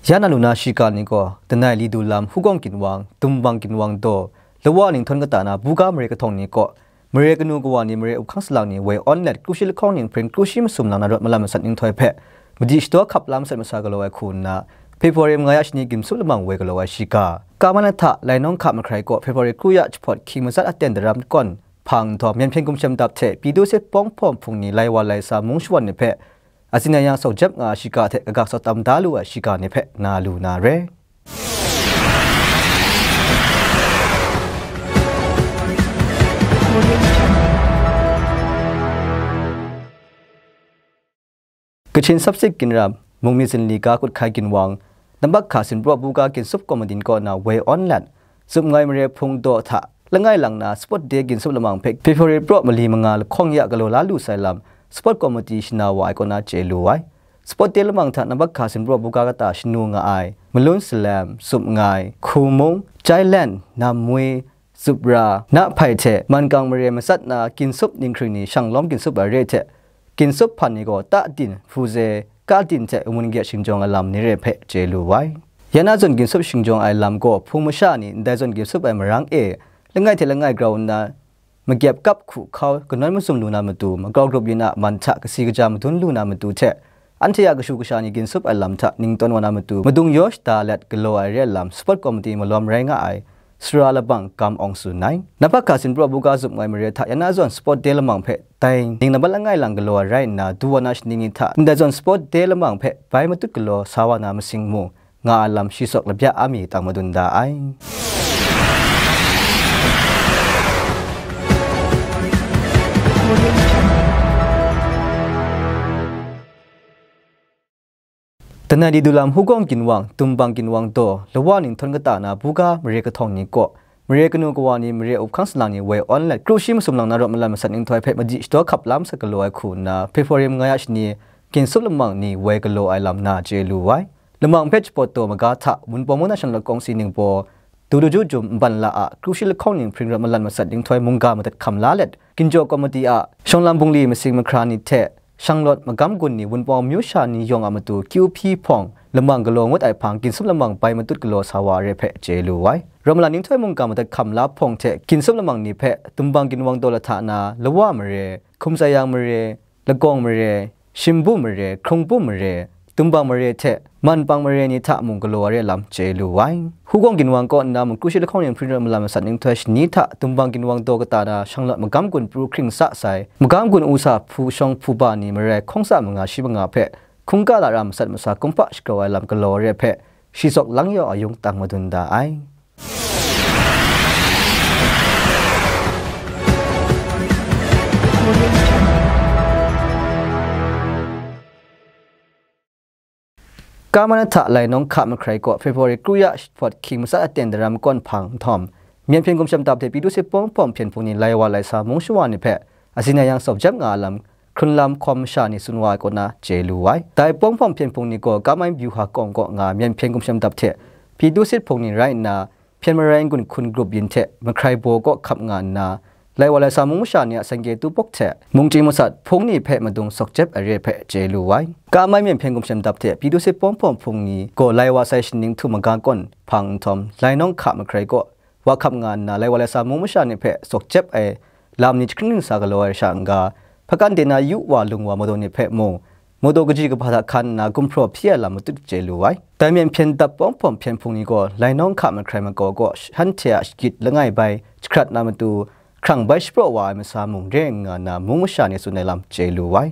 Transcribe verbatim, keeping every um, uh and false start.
Ya na lu na shiga ni gaw, Danai Lidu Lam, Hugawng Ginwang, Dumbang Ginwang daw, Lawa Ninghtawng kata na buga mare kahtawng ni kaw, mare kanu kawa ni, mare up hkang salang ni woi awn let, kru shi lahkawng ning hpring kru shi masum lang na rawt malam masat ninghtoi hpe, madi shadaw hkap la masat masa galaw ai hku nna, February manga ya shani ginsup lamang woi galaw ai shiga. Kamana hta lainawng hka mahkrai kaw, February kru ya jahpawt hkying matsat aten daram kawn hpang nhtawm, Myen hpyen gumshem dap hte Pyidu sit pawng hpawm hpung ni lai wa lai sa mung shawan ni hpe, atsin ayang sawk jep nga ai shiga hte kagak sawk tam da lu ai shiga ni hpe na lu na re. Kachin Sapsik Ginrap, Mungmi Zinli ga kut hkai ginwang, Nambak hka Sinpraw buga ginsup komadi kaw na woi awn let, zup ngai mare hpung daw hta langai lang na Sport Day ginsup lamang hpe February praw mali manga lahkawng ya galaw la lu sai lam, Sport Committee shana wa ai kaw na chye lu ai. Sport Day lamang hta Nambak hka Sinpraw buga kata shanu nga ai, Malun Salem, Zup Ngai, Hku Mung, Jailen, Nam Mui, Zup Ra, Na Hpai hte Mankang mare matsat na ginsup ninghkring ni shang lawm ginsup ai re hte, ginsup hpan ni gaw ta din, hpu ze, ka din hte amun gye shingjawng ai lam ni re hpe chye lu ai. Ya na zawn ginsup shingjawng ai lam gaw hpung masha ni ndai zawn ginsup ai marang e langai hte langai grau nna, magyep kap hku hkau kanawn mazum lu na matu, makau grup yin a man hta kasi kaja madun lu na matu hte, anhte a kashu kasha ni ginsup ai lam hta ning tawn wa na matu, madung yaw shada let galaw ai re ai lam, Sport Committee malawm rai nga ai, Sara Labang Kam Awng tsun ai. Nambak hka Sinpraw buga zup ngai mare hta ya na zawn Sport Day lamang hpe dai ning labat langai lang galaw ai rai nna, du wa na shani ni hta ndai zawn Sport Day lamang hpe bai matut galaw sa wa na masing mu nga ai lam shi sawk labya a mi tang madun da ai. Danai Lidu Lam, Hugawng Ginwang, Dumbang Ginwang daw, Lawa Ninghtawng kata na buga mare kahtawng ni kaw, mare kanu kawa ni, mare up hkang salang ni woi awn let, kru shi masum lang na rawt malam masat ninghtoi hpe madi shadaw hkap la masat galaw ai hku nna, February manga ya shani ginsup lamang ni woi galaw ai lam na chye lu ai. Lamang hpe jahpawt daw maga hta, Wunpawng mung na shanglawt kawngsi ningbaw, du du ju jum nban la a, kru shi lahkawng ning hpring rawt malam masat ninghtoi mungga madat hkam la let, Ginjaw Komiti a shawng lam bungli masing mahkra ni hte, shanglawt magam gun ni, Wunpawng amyu sha ni yawng a matu kyu hpyi hpawng lamang galaw ngut ai hpang, ginsup lamang bai matut galaw sa wa ai re hpe chye lu ai. Rawt malam ninghtoi mungga madat hkam la hpawng hte ginsup lamang ni hpe, Dumbang Ginwang daw lahta na, Lawa mare, Hkum Tsai Yang mare, Lagawng mare, Shimbu mare, Hkrungpu mare, Dumbang mare hte Manpang mare ni hta mung galaw ai re lam chye lu ai. Hugawng Ginwang kaw nna mung kru shi lahkawng ning hpring rawt malam masat ninghtoi shani hta Dumbang Ginwang daw kata na shanglawt magam gun pru hkring sa sai, magam gun u sa hpu shawng hpu ba ni marai hkawng sa manga shi manga hpe hkungga lara masat masa kumhpa shagrau ai lam galaw ai re hpe shi sawk lang yau ayung tang madun da ai. Kamana hta lainawng hka mahkrai kaw February kru ya jahpawt hkying matsat aten daram kawn hpang nhtawm, Myen hpyen gumshem dap hte Pyidu sit pawng hpawm hpyen hpung ni lai wa lai sa mung shawa ni hpe atsin ayang sawk jep nga ai lam, hkrun lam hkawm masha ni tsun wa ai kaw na chye lu ai. Dai pawng hpawm hpyen hpung ni gaw Kamai Byuha kawng kaw nga Myen hpyen gumshem dap hte Pyidu sit hpung ni rai nna, hpyen marai n-gun hkun grup yin hte mahkrai baw kaw hkap nga nna, lai wa lai sa mung masha ni a sengke tu pawk hte mung chying masat hpung ni hpe madung sawk jep ai re hpe chye lu ai. Kamai Myen hpyen gumshem dap hte Pyidu sit pawng hpawm hpung ni gaw lai wa sai shaning htu maga kawn hpang nhtawm, lainawng hka mahkrai kaw wa hkap nga nna, lai wa lai sa mung masha ni hpe sawk jep ai lam ni jahkring ning sa galaw ai sha n-ga, hpakan de na yu wa lung wa mawdaw ni hpe mung, mawdaw kaji kahpa hta hkan nna gumhpraw hpyi ai lam matut chye lu ai. Dai Myen hpyen dap pawng hpawm hpyen hpung ni gaw lainawng hka mahkrai makau kaw shanhte a shagit langai bai jahkrat na matu, hkrang bai shapraw wa ai masa mung re nga nna mung masha ni tsun ai lam chye lu ai.